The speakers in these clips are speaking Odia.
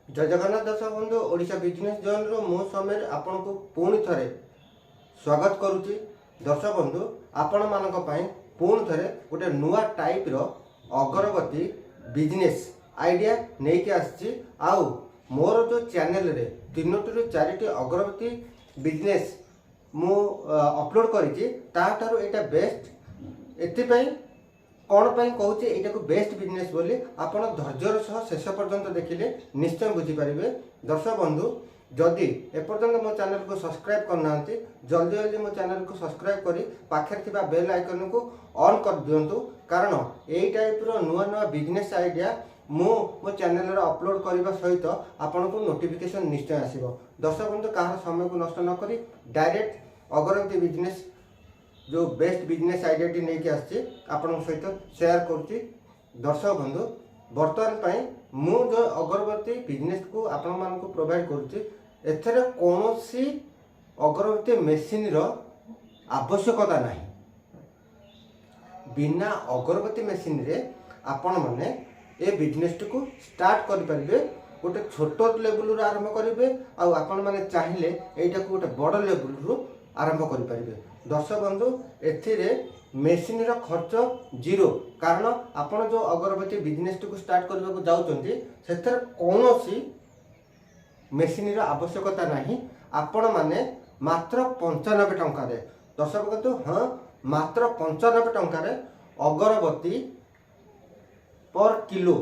ଜୟ ଜଗନ୍ନାଥ ଦର୍ଶକ ବନ୍ଧୁ, ଓଡ଼ିଶା ବିଜନେସ୍ ଜୋନ୍ରୁ ମୁଁ ସମୀର ଆପଣଙ୍କୁ ପୁଣି ଥରେ ସ୍ୱାଗତ କରୁଛି। ଦର୍ଶକ ବନ୍ଧୁ, ଆପଣମାନଙ୍କ ପାଇଁ ପୁଣି ଥରେ ଗୋଟେ ନୂଆ ଟାଇପ୍ର ଅଗରବତୀ ବିଜନେସ୍ ଆଇଡ଼ିଆ ନେଇକି ଆସିଛି। ଆଉ ମୋର ଯେଉଁ ଚ୍ୟାନେଲରେ ତିନୋଟିରୁ ଚାରିଟି ଅଗରବତୀ ବିଜନେସ୍ ମୁଁ ଅପଲୋଡ଼ କରିଛି, ତାଠାରୁ ଏଇଟା ବେଷ୍ଟ। ଏଥିପାଇଁ କ'ଣ ପାଇଁ କହୁଛି ଏଇଟାକୁ ବେଷ୍ଟ ବିଜନେସ୍ ବୋଲି, ଆପଣ ଧୈର୍ଯ୍ୟର ସହ ଶେଷ ପର୍ଯ୍ୟନ୍ତ ଦେଖିଲେ ନିଶ୍ଚୟ ବୁଝିପାରିବେ। ଦର୍ଶକ ବନ୍ଧୁ, ଯଦି ଏପର୍ଯ୍ୟନ୍ତ ମୋ ଚ୍ୟାନେଲକୁ ସବସ୍କ୍ରାଇବ୍ କରିନାହାନ୍ତି, ଜଲ୍ଦି ଜଲ୍ଦି ମୋ ଚ୍ୟାନେଲକୁ ସବସ୍କ୍ରାଇବ୍ କରି ପାଖରେ ଥିବା ବେଲ୍ ଆଇକନ୍କୁ ଅନ୍ କରିଦିଅନ୍ତୁ, କାରଣ ଏଇ ଟାଇପ୍ର ନୂଆ ନୂଆ ବିଜନେସ୍ ଆଇଡ଼ିଆ ମୁଁ ମୋ ଚ୍ୟାନେଲରେ ଅପଲୋଡ଼ କରିବା ସହିତ ଆପଣଙ୍କୁ ନୋଟିଫିକେସନ୍ ନିଶ୍ଚୟ ଆସିବ। ଦର୍ଶକ ବନ୍ଧୁ, କାହାର ସମୟକୁ ନଷ୍ଟ ନ କରି ଡାଇରେକ୍ଟ ଅଗରବତୀ ବିଜନେସ୍ ଯେଉଁ ବେଷ୍ଟ ବିଜନେସ୍ ଆଇଡ଼ିଆଟି ନେଇକି ଆସିଛି, ଆପଣଙ୍କ ସହିତ ସେୟାର କରୁଛି। ଦର୍ଶକ ବନ୍ଧୁ, ବର୍ତ୍ତମାନ ପାଇଁ ମୁଁ ଯେଉଁ ଅଗରବତୀ ବିଜନେସକୁ ଆପଣମାନଙ୍କୁ ପ୍ରୋଭାଇଡ଼ କରୁଛି, ଏଥିରେ କୌଣସି ଅଗରବତୀ ମେସିନ୍ର ଆବଶ୍ୟକତା ନାହିଁ। ବିନା ଅଗରବତୀ ମେସିନ୍ରେ ଆପଣମାନେ ଏ ବିଜନେସଟିକୁ ଷ୍ଟାର୍ଟ କରିପାରିବେ। ଗୋଟେ ଛୋଟ ଲେବୁଲରୁ ଆରମ୍ଭ କରିବେ ଆଉ ଆପଣମାନେ ଚାହିଁଲେ ଏଇଟାକୁ ଗୋଟେ ବଡ଼ ଲେବୁଲରୁ ଆରମ୍ଭ କରିପାରିବେ। ଦର୍ଶକ ବନ୍ଧୁ, ଏଥିରେ ମେସିନ୍ର ଖର୍ଚ୍ଚ ଜିରୋ, କାରଣ ଆପଣ ଯେଉଁ ଅଗରବତୀ ବିଜନେସଟିକୁ ଷ୍ଟାର୍ଟ କରିବାକୁ ଯାଉଛନ୍ତି, ସେଥିରେ କୌଣସି ମେସିନ୍ର ଆବଶ୍ୟକତା ନାହିଁ। ଆପଣମାନେ ମାତ୍ର 95 ଟଙ୍କାରେ, ଦର୍ଶକ ବନ୍ଧୁ, ହଁ, ମାତ୍ର 95 ଟଙ୍କାରେ ଅଗରବତୀ ପର୍ କିଲୋ,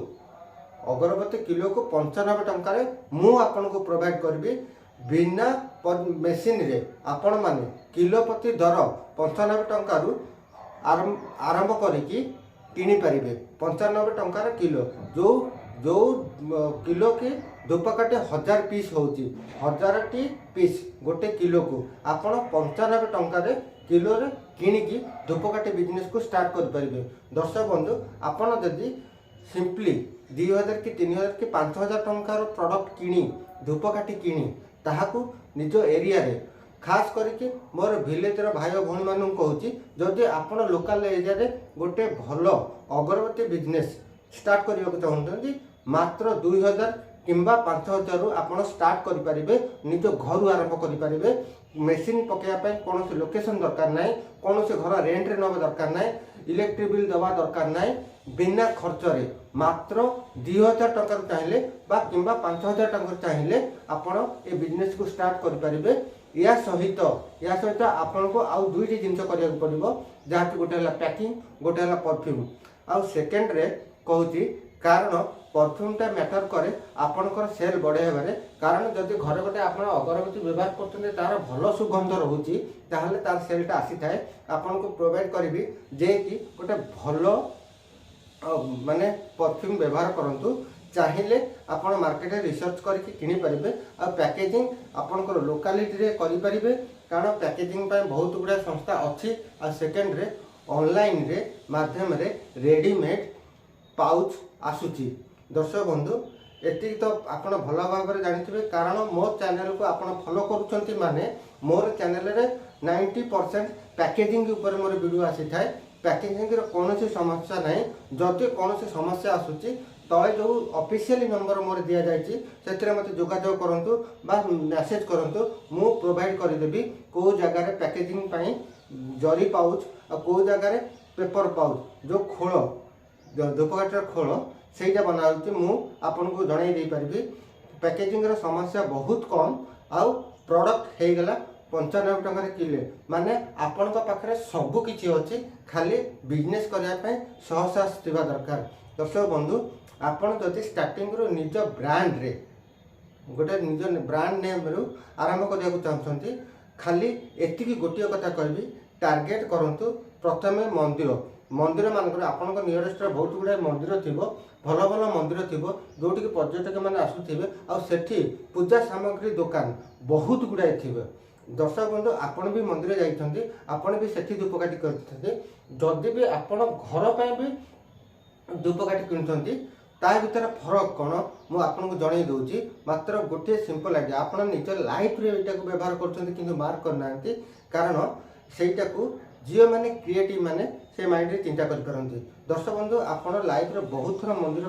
ଅଗରବତୀ କିଲୋକୁ 95 ଟଙ୍କାରେ ମୁଁ ଆପଣଙ୍କୁ ପ୍ରୋଭାଇଡ଼ କରିବି। ବିନା ମେସିନ୍ରେ ଆପଣମାନେ କିଲୋ ପ୍ରତି ଦର 95 ଟଙ୍କାରୁ ଆରମ୍ଭ କରିକି କିଣିପାରିବେ। 95 ଟଙ୍କାର କିଲୋ, ଯେଉଁ ଯେଉଁ କିଲୋ କି ଧୂପକାଠି 1000 ପିସ୍ ହେଉଛି, 1000ଟି ପିସ୍ ଗୋଟେ କିଲୋକୁ ଆପଣ 95 ଟଙ୍କାରେ କିଲୋରେ କିଣିକି ଧୂପକାଠି ବିଜନେସକୁ ଷ୍ଟାର୍ଟ କରିପାରିବେ। ଦର୍ଶକ ବନ୍ଧୁ, ଆପଣ ଯଦି ସିମ୍ପଲି 2000 କି 3000 କି 5000 ଟଙ୍କାର ପ୍ରଡ଼କ୍ଟ କିଣି, ଧୂପକାଠି କିଣି ତାହାକୁ ନିଜ ଏରିଆରେ, ଖାସ କରିକି ମୋର ଭିଲେଜର ଭାଇ ଓ ଭଉଣୀମାନଙ୍କୁ କହୁଛି, ଯଦି ଆପଣ ଲୋକାଲ ଏରିଆରେ ଗୋଟେ ଭଲ ଅଗରବତୀ ବିଜନେସ୍ ଷ୍ଟାର୍ଟ କରିବାକୁ ଚାହୁଁଛନ୍ତି, ମାତ୍ର 2000 କିମ୍ବା 5000ରୁ ଆପଣ ଷ୍ଟାର୍ଟ କରିପାରିବେ। ନିଜ ଘରୁ ଆରମ୍ଭ କରିପାରିବେ। ମେସିନ୍ ପକାଇବା ପାଇଁ କୌଣସି ଲୋକେସନ୍ ଦରକାର ନାହିଁ, କୌଣସି ଘର ରେଣ୍ଟରେ ନେବା ଦରକାର ନାହିଁ, ଇଲେକ୍ଟ୍ରିକ୍ ବିଲ୍ ଦେବା ଦରକାର ନାହିଁ। ବିନା ଖର୍ଚ୍ଚରେ ମାତ୍ର 2000 ଟଙ୍କାରୁ ଚାହିଁଲେ ବା କିମ୍ବା 5000 ଟଙ୍କାରୁ ଚାହିଁଲେ ଆପଣ ଏ ବିଜନେସକୁ ଷ୍ଟାର୍ଟ କରିପାରିବେ। ଏହା ସହିତ ଆପଣଙ୍କୁ ଆଉ ଦୁଇଟି ଜିନିଷ କରିବାକୁ ପଡ଼ିବ, ଯାହାକି ଗୋଟେ ହେଲା ପ୍ୟାକିଂ, ଗୋଟେ ହେଲା ପରଫ୍ୟୁମ୍। ଆଉ ସେକେଣ୍ଡରେ କହୁଛି, କାରଣ ପରଫ୍ୟୁମ୍ଟା ମ୍ୟାଟର କରେ ଆପଣଙ୍କର ସେଲ୍ ବଢ଼ାଇବାରେ। କାରଣ ଯଦି ଘରେ ଗୋଟେ ଆପଣ ଅଗରବତୀ ବ୍ୟବହାର କରୁଛନ୍ତି, ତାର ଭଲ ସୁଗନ୍ଧ ରହୁଛି, ତାହେଲେ ତାର ସେଲ୍ଟା ଆସିଥାଏ। ଆପଣଙ୍କୁ ପ୍ରୋଭାଇଡ଼ କରିବି ଯେ କି ଗୋଟେ ଭଲ ମାନେ ପରଫ୍ୟୁମ୍ ବ୍ୟବହାର କରନ୍ତୁ। ଚାହିଁଲେ ଆପଣ ମାର୍କେଟରେ ରିସର୍ଚ୍ଚ କରିକି କିଣିପାରିବେ ଆଉ ପ୍ୟାକେଜିଂ ଆପଣଙ୍କର ଲୋକାଲିଟିରେ କରିପାରିବେ, କାରଣ ପ୍ୟାକେଜିଂ ପାଇଁ ବହୁତ ଗୁଡ଼ାଏ ସଂସ୍ଥା ଅଛି। ଆଉ ସେକେଣ୍ଡରେ ଅନଲାଇନରେ ମାଧ୍ୟମରେ ରେଡ଼ିମେଡ୍ ପାଉଚ୍ ଆସୁଛି। ଦର୍ଶକ ବନ୍ଧୁ, ଏତିକି ତ ଆପଣ ଭଲ ଭାବରେ ଜାଣିଥିବେ, କାରଣ ମୋ ଚ୍ୟାନେଲକୁ ଆପଣ ଫଲୋ କରୁଛନ୍ତି ମାନେ ମୋର ଚ୍ୟାନେଲରେ 90% ପ୍ୟାକେଜିଂ ଉପରେ ମୋର ଭିଡ଼ିଓ ଆସିଥାଏ। ପ୍ୟାକେଜିଂର କୌଣସି ସମସ୍ୟା ନାହିଁ। ଯଦି କୌଣସି ସମସ୍ୟା ଆସୁଛି, ତଳେ ଯେଉଁ ଅଫିସିଆଲି ନମ୍ବର ମୋର ଦିଆଯାଇଛି, ସେଥିରେ ମୋତେ ଯୋଗାଯୋଗ କରନ୍ତୁ ବା ମେସେଜ କରନ୍ତୁ। ମୁଁ ପ୍ରୋଭାଇଡ଼ କରିଦେବି କେଉଁ ଜାଗାରେ ପ୍ୟାକେଜିଂ ପାଇଁ ଜରି ପାଉଚ୍ ଆଉ କେଉଁ ଜାଗାରେ ପେପର ପାଉଚ୍, ଯେଉଁ ଖୋଳ, ଧୂପକାଠିର ଖୋଳ, ସେଇଟା ବନା ହେଉଛି, ମୁଁ ଆପଣଙ୍କୁ ଜଣାଇ ଦେଇପାରିବି। ପ୍ୟାକେଜିଂର ସମସ୍ୟା ବହୁତ କମ୍। ଆଉ ପ୍ରଡ଼କ୍ଟ ହେଇଗଲା 95 ଟଙ୍କାରେ କିଲୋ, ମାନେ ଆପଣଙ୍କ ପାଖରେ ସବୁ କିଛି ଅଛି, ଖାଲି ବିଜନେସ୍ କରିବା ପାଇଁ ସାହସ ଥିବା ଦରକାର। ଦର୍ଶକ ବନ୍ଧୁ, ଆପଣ ଯଦି ଷ୍ଟାର୍ଟିଂରୁ ନିଜ ବ୍ରାଣ୍ଡରେ ଗୋଟେ ନିଜ ବ୍ରାଣ୍ଡ ନେମ୍ରୁ ଆରମ୍ଭ କରିବାକୁ ଚାହୁଁଛନ୍ତି, ଖାଲି ଏତିକି ଗୋଟିଏ କଥା କହିବି, ଟାର୍ଗେଟ୍ କରନ୍ତୁ ପ୍ରଥମେ ମନ୍ଦିର। ମନ୍ଦିରମାନଙ୍କରେ ଆପଣଙ୍କ ନିୟରେଷ୍ଟରେ ବହୁତ ଗୁଡ଼ାଏ ମନ୍ଦିର ଥିବ, ଭଲ ଭଲ ମନ୍ଦିର ଥିବ, ଯେଉଁଠିକି ପର୍ଯ୍ୟଟକମାନେ ଆସୁଥିବେ ଆଉ ସେଠି ପୂଜା ସାମଗ୍ରୀ ଦୋକାନ ବହୁତ ଗୁଡ଼ାଏ ଥିବ। ଦର୍ଶକ ବନ୍ଧୁ, ଆପଣ ବି ମନ୍ଦିର ଯାଇଛନ୍ତି, ଆପଣ ବି ସେଠି ଧୂପକାଠି କରିଛନ୍ତି। ଯଦି ବି ଆପଣ ଘର ପାଇଁ ବି ଧୂପକାଠି କିଣୁଛନ୍ତି, ତା ଭିତରେ ଫରକ କ'ଣ ମୁଁ ଆପଣଙ୍କୁ ଜଣାଇ ଦେଉଛି। ମାତ୍ର ଗୋଟିଏ ସିମ୍ପଲ୍ ଆଇଡ଼ିଆ, ଆପଣ ନିଜ ଲାଇଫ୍ରେ ଏଇଟାକୁ ବ୍ୟବହାର କରୁଛନ୍ତି କିନ୍ତୁ ମାର୍କ କରିନାହାନ୍ତି, କାରଣ ସେଇଟାକୁ ଝିଅମାନେ କ୍ରିଏଟିଭ୍ ମାନେ ସେ ମାଇଣ୍ଡରେ ଚିନ୍ତା କରିପାରନ୍ତି। ଦର୍ଶକ ବନ୍ଧୁ, ଆପଣ ଲାଇଫ୍ରେ ବହୁତ ଥର ମନ୍ଦିର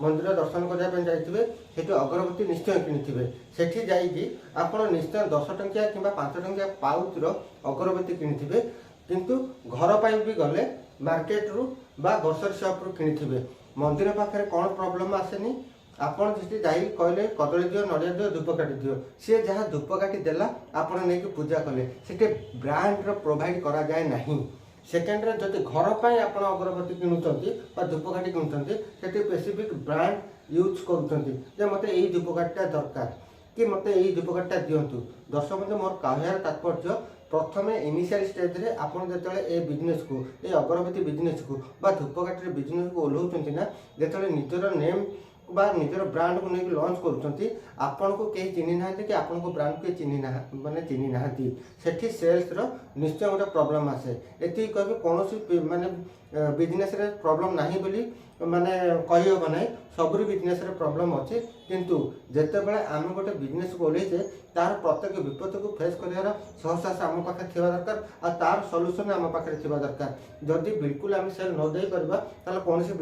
ମନ୍ଦିର ଦର୍ଶନ କରିବା ପାଇଁ ଯାଇଥିବେ। ସେଠି ଅଗରବତୀ ନିଶ୍ଚୟ କିଣିଥିବେ। ସେଠି ଯାଇକି ଆପଣ ନିଶ୍ଚୟ 10 ଟଙ୍କିଆ କିମ୍ବା 5 ଟଙ୍କିଆ ପାଉଚର ଅଗରବତୀ କିଣିଥିବେ। କିନ୍ତୁ ଘର ପାଇଁ ବି ଗଲେ ମାର୍କେଟରୁ ବା ଗ୍ରୋସରୀ ସପ୍ରୁ କିଣିଥିବେ। ମନ୍ଦିର ପାଖରେ କ'ଣ ପ୍ରୋବ୍ଲେମ୍ ଆସେନି? ଆପଣ ସେଠି ଯାଇକି କହିଲେ, କଦଳୀ ଦିଅ, ନଡ଼ିଆ ଦିଅ, ଧୂପକାଠି ଦିଅ। ସିଏ ଯାହା ଧୂପକାଠି ଦେଲା, ଆପଣ ନେଇକି ପୂଜା କଲେ। ସେଠି ବ୍ରାଣ୍ଡର ପ୍ରୋଭାଇଡ଼ କରାଯାଏ ନାହିଁ। ସେକେଣ୍ଡରେ, ଯଦି ଘର ପାଇଁ ଆପଣ ଅଗରବତୀ କିଣୁଛନ୍ତି ବା ଧୂପକାଠି କିଣୁଛନ୍ତି, ସେଠି ସ୍ପେସିଫିକ୍ ବ୍ରାଣ୍ଡ ୟୁଜ୍ କରୁଛନ୍ତି ଯେ ମୋତେ ଏଇ ଧୂପକାଠିଟା ଦରକାର କି ମୋତେ ଏଇ ଧୂପକାଠିଟା ଦିଅନ୍ତୁ। ଦର୍ଶକ ବନ୍ଧୁ, ମୋର କହିବାର ତାତ୍ପର୍ଯ୍ୟ, ପ୍ରଥମେ ଇନିସିଆଲ ଷ୍ଟେଜରେ ଆପଣ ଯେତେବେଳେ ଏ ବିଜନେସକୁ, ଏ ଅଗରବତୀ ବିଜନେସକୁ ବା ଧୂପକାଠିର ବିଜନେସକୁ ଓହ୍ଲାଉଛନ୍ତି ନା, ଯେତେବେଳେ ନିଜର ନେମ୍ ବା ନିଜର ବ୍ରାଣ୍ଡକୁ ନେଇକି ଲଞ୍ଚ କରୁଛନ୍ତି, ଆପଣଙ୍କୁ କେହି ଚିହ୍ନି ନାହାନ୍ତି କି ଆପଣଙ୍କ ବ୍ରାଣ୍ଡକୁ କେହି ମାନେ ଚିହ୍ନି ନାହାନ୍ତି, ସେଠି ସେଲ୍ସର ନିଶ୍ଚୟ ଗୋଟେ ପ୍ରୋବ୍ଲେମ୍ ଆସେ। ଏତିକି କହିବି, କୌଣସି ମାନେ ବିଜନେସରେ ପ୍ରୋବ୍ଲେମ୍ ନାହିଁ ବୋଲି ମାନେ କହିହେବ ନାହିଁ। ସବୁରି ବିଜନେସରେ ପ୍ରୋବ୍ଲେମ୍ ଅଛି। କିନ୍ତୁ ଯେତେବେଳେ ଆମେ ଗୋଟେ ବିଜନେସକୁ ଓହ୍ଲେଇଛେ, ତାର ପ୍ରତ୍ୟେକ ବିପଦକୁ ଫେସ୍ କରିବାର ସହସାହସ ଆମ ପାଖରେ ଥିବା ଦରକାର ଆଉ ତାର ସଲ୍ୟୁସନ୍ ଆମ ପାଖରେ ଥିବା ଦରକାର। ଯଦି ବିଲକୁଲ ଆମେ ସେଲ୍ ନ ଦେଇପାରିବା, ତାହେଲେ କୌଣସି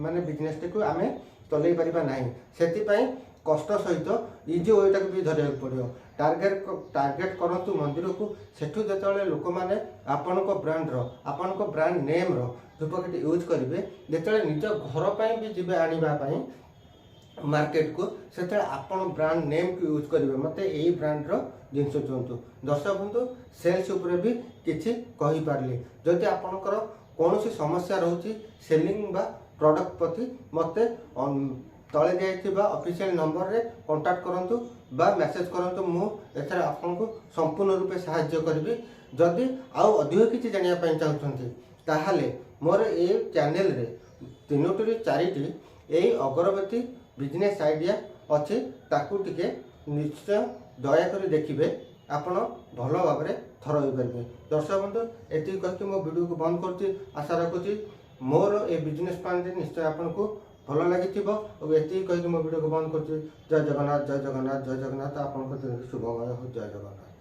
ମାନେ ବିଜନେସଟିକୁ ଆମେ ଚଲେଇ ପାରିବା ନାହିଁ। ସେଥିପାଇଁ କଷ୍ଟ ସହିତ ଇଜି ୱେଟାକୁ ବି ଧରିବାକୁ ପଡ଼ିବ। ଟାର୍ଗେଟ ଟାର୍ଗେଟ କରନ୍ତୁ ମନ୍ଦିରକୁ। ସେଠୁ ଯେତେବେଳେ ଲୋକମାନେ ଆପଣଙ୍କ ବ୍ରାଣ୍ଡର, ଆପଣଙ୍କ ବ୍ରାଣ୍ଡ ନେମ୍ର ଧୂପକାଠି ୟୁଜ୍ କରିବେ, ଯେତେବେଳେ ନିଜ ଘର ପାଇଁ ବି ଯିବେ ଆଣିବା ପାଇଁ ମାର୍କେଟକୁ, ସେତେବେଳେ ଆପଣ ବ୍ରାଣ୍ଡ ନେମ୍କୁ ୟୁଜ୍ କରିବେ, ମୋତେ ଏଇ ବ୍ରାଣ୍ଡର ଜିନିଷ ଦିଅନ୍ତୁ। ଦର୍ଶକ ବନ୍ଧୁ, ସେଲ୍ସ ଉପରେ ବି କିଛି କହିପାରିଲି। ଯଦି ଆପଣଙ୍କର କୌଣସି ସମସ୍ୟା ରହୁଛି ସେଲିଂ ବା ପ୍ରଡ଼କ୍ଟ ପ୍ରତି, ମୋତେ ତଳେ ଦିଆଯାଇଥିବା ଅଫିସିଆଲ ନମ୍ବରରେ କଣ୍ଟାକ୍ଟ କରନ୍ତୁ ବା ମେସେଜ କରନ୍ତୁ। ମୁଁ ଏଥିରେ ଆପଣଙ୍କୁ ସମ୍ପୂର୍ଣ୍ଣ ରୂପେ ସାହାଯ୍ୟ କରିବି। ଯଦି ଆଉ ଅଧିକ କିଛି ଜାଣିବା ପାଇଁ ଚାହୁଁଛନ୍ତି, ତାହେଲେ ମୋର ଏ ଚ୍ୟାନେଲରେ ତିନୋଟିରୁ ଚାରିଟି ଏଇ ଅଗରବତୀ ବିଜନେସ୍ ଆଇଡ଼ିଆ ଅଛି। ତାକୁ ଟିକେ ନିଶ୍ଚୟ ଦୟାକରି ଦେଖିବେ। ଆପଣ ଭଲ ଭାବରେ ଥର ହୋଇପାରିବେ। ଦର୍ଶକ ବନ୍ଧୁ, ଏତିକି କହିକି ମୋ ଭିଡ଼ିଓକୁ ବନ୍ଦ କରୁଛି। ଆଶା ରଖୁଛି ମୋର ଏ ବିଜନେସ୍ ପ୍ଲାନ୍ଟି ନିଶ୍ଚୟ ଆପଣଙ୍କୁ ଭଲ ଲାଗିଥିବ। ଆଉ ଏତିକି କହିକି ମୋ ଭିଡ଼ିଓକୁ ବନ୍ଦ କରୁଛି। ଜୟ ଜଗନ୍ନାଥ, ଜୟ ଜଗନ୍ନାଥ, ଜୟ ଜଗନ୍ନାଥ। ଆପଣଙ୍କ ଦିନଟି ଶୁଭମୟ ହଉ। ଜୟ ଜଗନ୍ନାଥ।